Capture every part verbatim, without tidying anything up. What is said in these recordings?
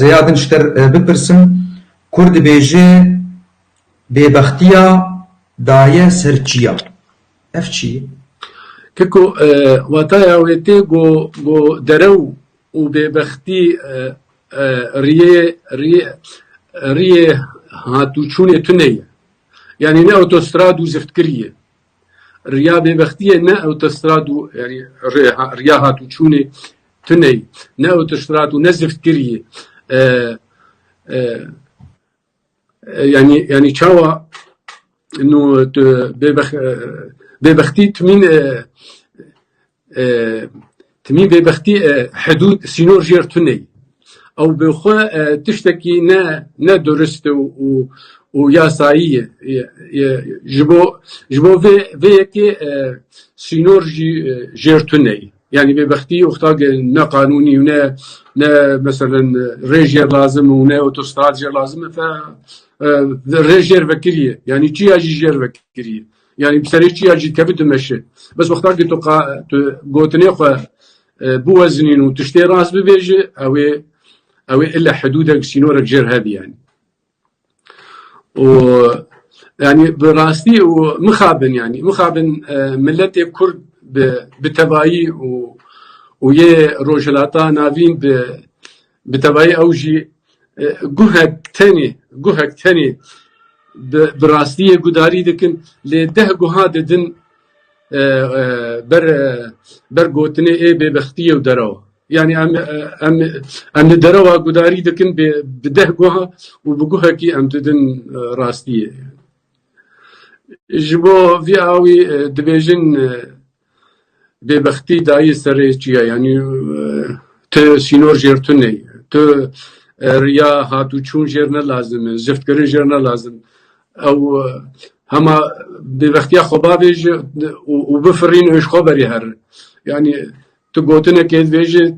Zêya din ji te, e, bipirsim, Kur dibêje bêbextiya daye ser çiya. Ev çi ye? Keko, e, wataya wê tê ku, ku derew û bêbextî, e, e, riyê, riyê, riyê hatûçûnê tune ye. Yanî ne otostrad û ziftkirî ye. Riya bêbextiyê ne otostrad û, yanî rê-, ha-, riya hatûçûnê tune ye. Ne otostrad û ne ziftkirî ye. E, e, e, yanî, yanî çawa nû tu bêbex-, e, bêbextî timîn, e, e, timîn bêbextî, e, hidûd, sînor jêr tune ye. Ew bi xwe, e, tiştekî ne, ne durist û, û, û yasayî ye. Ye, ye, ji bo, ji bo vê, vê yekê, e, sînor jî, e, jêr tune ye. Yanî bêbextî wexta ne qanûnî û ne, ne meselen rê jêr lazim û ne otostrad jêr lazim e, fe, e, rê jêr vekiriye. Yanî çiya jî jêr vekiriye. Yanî bi serê çiya jî dikeve dimeşe. Bes wexta ki tu qa-, tu gotinê xwe, e, biwezinîn û tiştê rast bibêje, ew ê, ew ê ile hidûdek, sînorek jêr hebî yanî. û, yanî bi rastî û mixabin, yanî mixabin, e, miletê Kurd bi, bi tevayî û, û yê Rojhilata Navîn bi, bi tevayî ew jî, e, guhek tenê, guhek tenê bi, bi rastî yê gudarî dikin, lê deh guha didin, e, e, ber, e, ber gotinê ê bêbextiyê û derewa. Yanî em, e, em, em li derewa gudarî dikin bi, bi deh guha û bi guhekî em didin, e, rastiyê. Ji bo vî awî, e, dibêjin, e, bêbextî dayî serê çiya, yanî, e, tu sînor jêr tune, tu, e, riya hatûçûn jêr ne lazim e, ziftkirin jêr ne lazim. Ew, e, hema bêbextiya xwe bavêje û, û bifirîn û ji xwe berê here. Yanî tu gotinekê dibêje,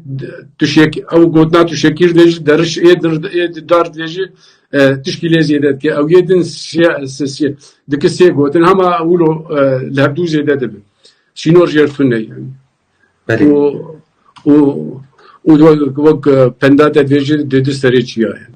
tu şek-, ew gotina tu şekîr dibêje, deriş ê dir-, ê dar dibêje, e, tişkî lê zêde dike. Ew yê din siya-, si-, si-, dike sê gotin, hema wilo, e, li hevdû zêde dibe. Sînor jêr tune ye. Belê. Û, û, û wek, wek, e, penda te dibêje, didi serê çiya ye.